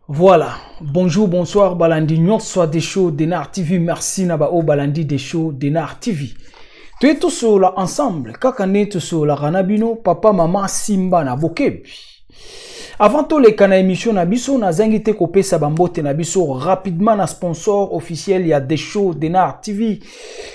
Voilà, bonjour, bonsoir, Balandi nyonso des shows Denar TV. Merci na ba o Balandi des shows Denar TV. Toye tosolola ensemble kaka nde tosololaka na bino papa mama simba na bokebi. Avant toleka na émission na biso nazangi te kopesa bambote na biso rapidement na sponsor officiel ya The Show Denar TV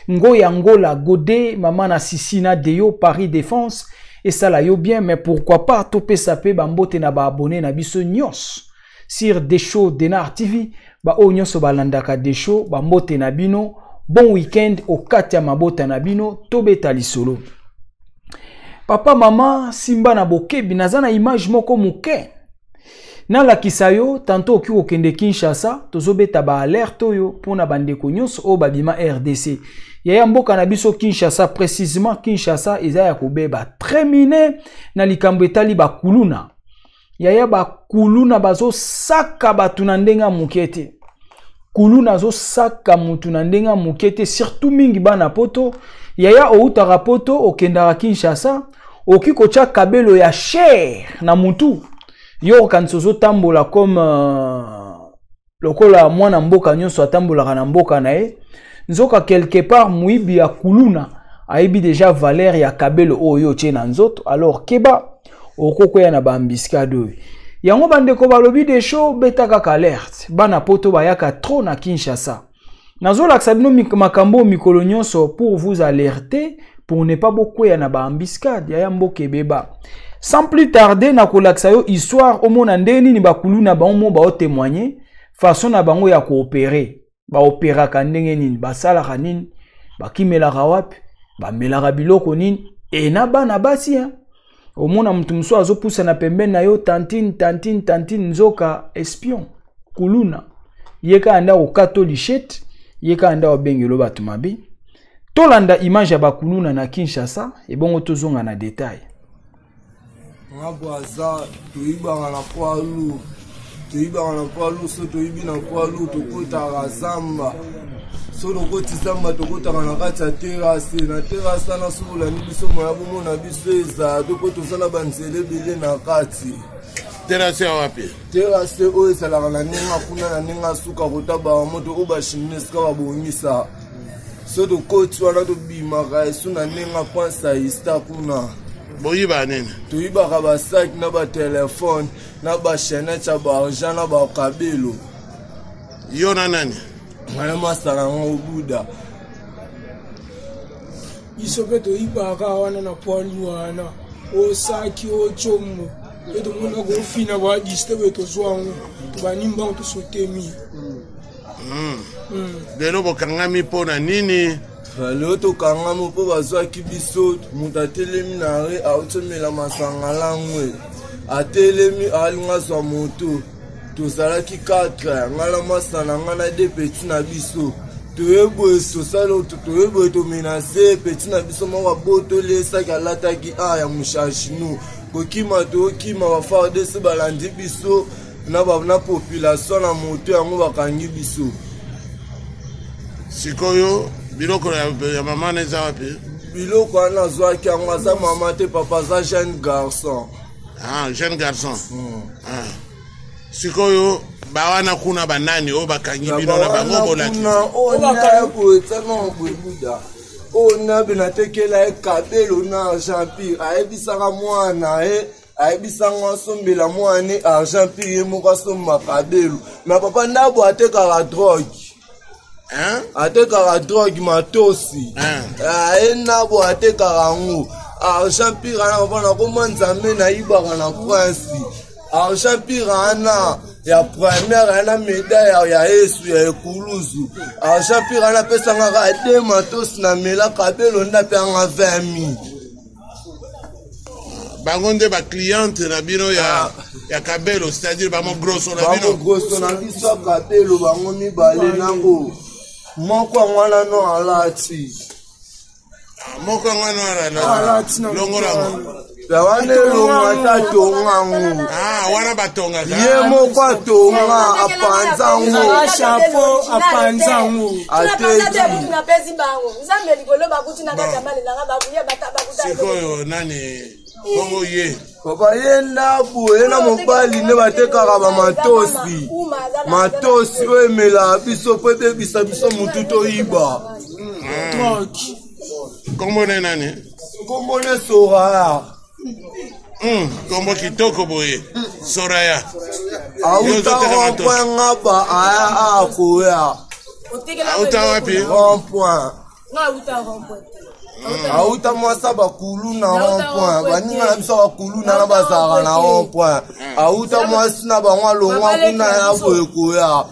Ngoya Ngola Gode mama na Sisi na Deyo Paris Défense esala yo bien mais pourquoi pas topesa pe bambote na ba abonné na biso nyonso sur The Show Denar TV ba oyo nyonso balandaka The Show bambote na bino bon week-end okati ya mabota na bino tobeta lisolo papa mama simba na bokebi naza na image moko moke nalakisa yo tanto okoki kokende kinshasa tozobeta baalerte oyo mpona bandeko nyonso oyo babima rdc yaya mboka na biso kinshasa précisement kinshasa eza ya kobeba très mine na likambo etali bakuluna yaya bakuluna bazosaka bato na ndenge ya moke te kuluna azosaka motu na ndenge ya moke te surtout mingi bana poto yaya outaka poto okendaka kinshasa okoki kotya kabelo ya cher na mutu yo okanisa ozotambola comme uh, lokola mwana mboka nyonso atambolaka na mboka na ye nzoka quelque part moyibi ya kuluna ayebi deja valeur ya kabelo oyo otie na nzoto alors keba okokwea na baambiskade oyo yango bandeko balobi desho beta kaka alerte bana poto bayaka trop na kinshasa nazolakisa bino makambo oyo mikolo nyonso pour vous alerter pour ne pas bokweya na baambiskade yaya mboka ebeba sans plus tarder nakolakisa yo histoire omona ndenge nini bakuluna bango mo baotémoigne façon na bango ya koopere baoperaka ndenge nini basalaka nini bakimelaka wapi bamelaka biloko nini e na bana basi hein? omona moto mosusu azopusana pembeni na yo tantine tantine tantine nzoka espion kuluna ye kaka nde akokato lichete ye kaka nde akobengelo bato mabe tolanda image ya bakuluna na kinshasa ebongo tozonga na detail nga bwaza toyibaka na poids lourd toyibaka na poids lourd so toyibi na poids lourd tokotaka zamba so tokoti zamba tokotaka na kati ya terase na terase wana soki olandi biso moya bomona biso ezala to mpo toza na banzela ebele na kati terase ya wapi terase oyo ezalaka na ndenge kuna na ndenge asuka kotabaka moto oyo bachimine esika babongisa so tokoti wana tobimaka esu na ndenge prince aista kuna boyiba nini toyibaka basaki na batelefone na bachainete ya baargent na bakabelo yo na nani ngai masala yango obuda biso mpe toyibaka wana na poilu wana osaki ocombo mpe tomonaka ofina badiste boye tozwa yango tobandi mbango tosotemi Hmm. Lelo bokangami mpo na nini? Lelo tokangami mpo bazwaki biso, moto atelemi na are auti omela masanga langwe, atelemi alinga azwa moto. Tozalaki 4 ngai na masa na ngai na de peti na biso toye boye tosali toye boye tomenase peti na biso moko abotoli esaki alataki a ya mushashinu kokima toyokima bafardc balandi biso na ba na population na moto yango bakangi biso sikoyo biloko ya, ya mama na eza wapi biloko wana azwaki yango aza mama te papa aza jeune garçon ah, jeune garçon mm. ah. sikoyo bawana kuna banani oyo bakangi bino na bango bolakisa oyo nabe natekela ye kabelo na argent pire ayebisaka mwana ye ayebisa ngo asombela mwana ne argent mpe ye moko asomba kabelo na papa ndabo atekaka drogue atekaka drogue matosi aye nabo atekaka yango argent pire wana papa nakoma nzambe nayibaka na prince argent pire wana ya première wana medaille ya yesu ya ekuluzu argent pire wana apesangaka de matosi na mela kabelo nde apeanga 20 000. Bango nde bacliente na bino ya, ah. Ya kabelo, c'est-à-dire bango grosso na bino. Bango grosso na biso ya kabelo, bango mibale nango moko yango wana no alati. Ah, moko yango wana alati longola yango. Wana elongo ata atonga yango. Ah, wana batongaka. Ye moko atonga, apanza yango. Chapeau, apanza yango. Ateki. Sikoyo nani bongo ye? Papa, ye ndabu ye na mobali nde batekaka bamatosi, matosi oyo emelaka biso mpo ebebisa biso motu toyiba. Kombo ne nani? Kombo ne Soraya. Kombo kitoko boye, Soraya. Auta rond-point Ngaba, aya akoya. Auta wapi? Rond-point. Auta mwasa bakuluna rond-point, baninga na biso bakuluna na bazalaka na rond-point. Auta mwasi na bango, alongwa kuna ya boye koya.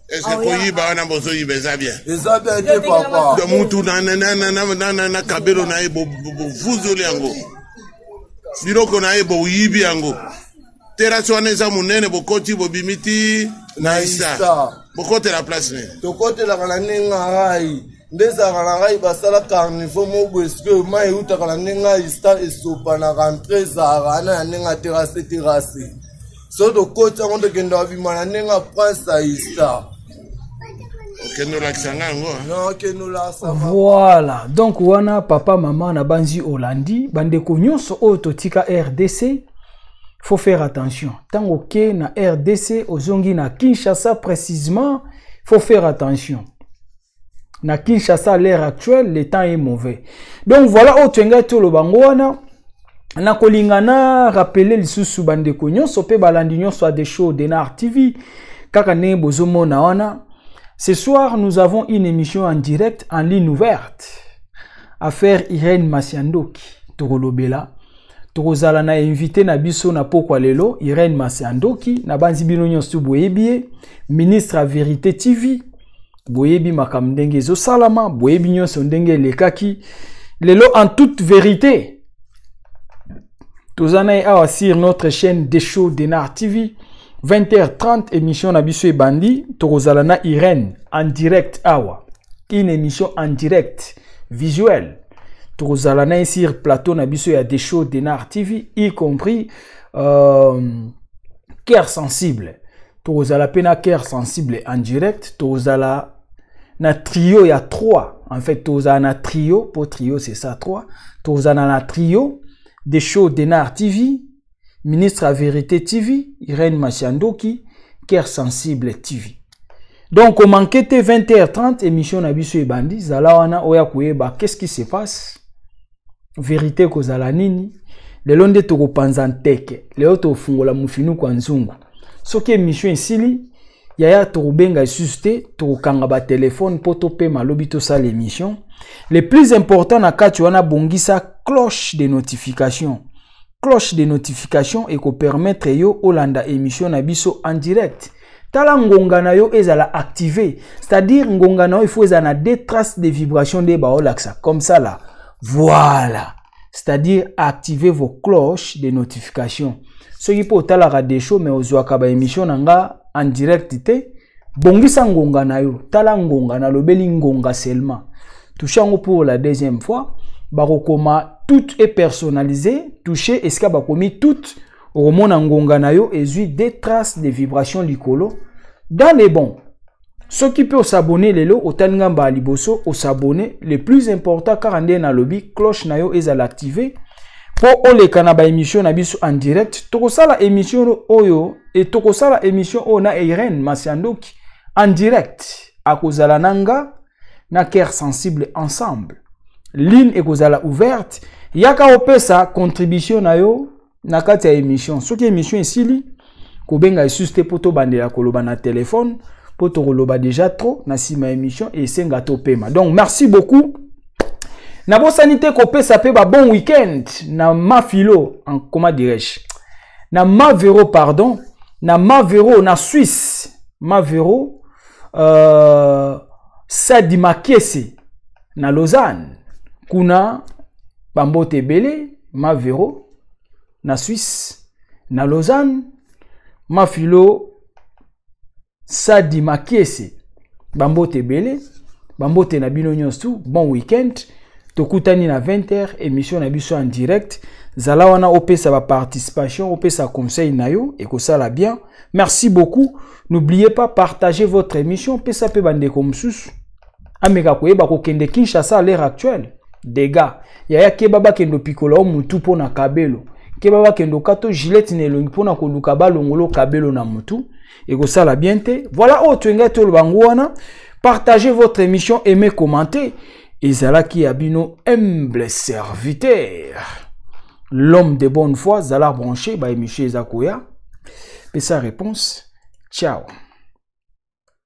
Est-ce koyiba wana bozoyiba eza bien? Eza bien te, papa. Donc mutu na kabelo na ye, bovuzoli yango, biloko na ye boyibi yango. Terrasse wana eza monene, bokoti, bobimi ti na isa. Bokotela place nini? Tokotelaka na ndenge ngai nde ezalaka na ngai, basala carniveau moko eske mai eutaka na ndenge ya ista, esopanaka entre, ezalaka wana na ndenge ya terrasse. Terrasse so tokoti yango, tokende babima na ndenge ya prince ya ista. Okende olakisa nga yango. Non, okende olakisa. Voilà, donc wana papa, mama na banzi olandi, bandeko nyonso oyo totika RDC, faut faire attention. Ntango oke na RDC, ozongi na Kinshasa précisément, faut faire attention. Na Kinshasa, à l'heure actuelle, le temps est mauvais. Donc voilà oyo toyengai toloba yango wana. Nakolinga na rappeler lisusu bandeko nyonso mpe balandi nyonso ya Deshow Denar TV, kaka ndenge bozomona wana, ce soir nous avons une émission en direct, en ligne ouverte, affaire Irène Masiandoki. Tokolobela, tokozala na invité na biso na pokwa lelo, Irène Masiandoki. Na banzi bino nyonso boyebi ye, ministre ya Vérité TV. Boyebi makambo ndenge ezosalama, boyebi nyonso ndenge elekaki. Lelo, en toute vérité, toza na ye awa sur notre chaîne Deshow Denar TV. 20h30 émission na biso ebandi. Tokozala na Irène en direct awa, une émission en direct visuel. Tokozala na ye sur plateau na biso ya Deshow Denar TV, y compris Cœur Sensible. Tokozala mpe na Cœur Sensible en direct. Tokozala na trio ya 3, en fait tokozala na trio, po trio c'est ça, 3. Tokozala na trio Deshow Denar TV, ministre ya Vérité TV, Irène Masiandoki, Cœur Sensible TV. Donc omanke te, 20h30 émission na biso ebandi. Zala wana oya koyeba qu'est-ce qui se passe, vérité kozala nini. Lelo nde tokopanza nteke, lelo tokofungola mofinuku ya nzungu. Soki émission esili, yaya, tokobenga lisusu te, tokokanga batelefone mpo topema, lobi tosala émission. Le plus important na kati wana, bongisa cloche de notification. Cloche de notification ekopermettre yo olanda émission na biso en direct. Tala ngonga na yo ezala activé, c'est-à-dire ngonga na yo il faut ezala na deux traces de vibration nde baolakisa comme ça là, voilà, c'est-à-dire activer vos cloches de notification. Soki mpo otalaka des shows mais ozwaka baémission na nga en direct te, bongisa ngonga na yo. Tala ngonga, nalobeli ngonga seulement. Touche yango pour la deuxième fois, bakokoma tout est personnalisé. Touche esika bakomi tout, okomona ngonga na yo ezwi deux traces de vibration likolo dans les bons. Soki mpe osabone lelo, otali ngamba ya liboso, osabone. Le plus important, kaka nde nalobi, cloche na yo ezala active mpo oleka na baémission na biso en direct. Tokosala émission oyo e tokosala émission oyo na Irène Masiandoki en direct. Akozala na nga na Cœur Sensible ensemble. Ligne ekozala ouverte, yaka opesa contribution na yo na kati ya émission. Soki émission esili, kobenga lisusu te mpo tobandela koloba na telefone, mpo tokoloba déjà trop na nsima ya émission, esenga topema. Donc merci beaucoup. Nabosani te kopesa mpe ba bon week-end na Mafilo en, comment dirais-je, na Mavero, pardon, na Mavero na Suisse, Mavero Sadi Makiese na Lausanne kuna, bambote ebele. Ma Vero na Suisse, na Lausanne, ma Philo Sadi Makiese. Bambote ebele, bambote na bino nyonso, bon week-end. Tokutani na 20h, émission na biso en direct. Zala wana opesa ba participation, opesa conseil na yo ekosala bien. Merci beaucoup. N'oubliez pas partager votre émission, pesa pe bandeko mosusu. Ameka koyeba kokende Kinshasa à l'heure actuelle. Dégâts. Yaya keba bakende pikola o mutu pona kabelo. Keba bakende kato gilette na elongi pona koluka balongolo kabelo na mutu. Ekosala bien te. Voilà oyo toyengai toloba yango wana. Partagez votre émission, aimez, commentez. Ezalaki ya bino humble serviteur, l'homme de bonne foi. Zala branché, ba émission eza koya. Pesa réponse. Ciao.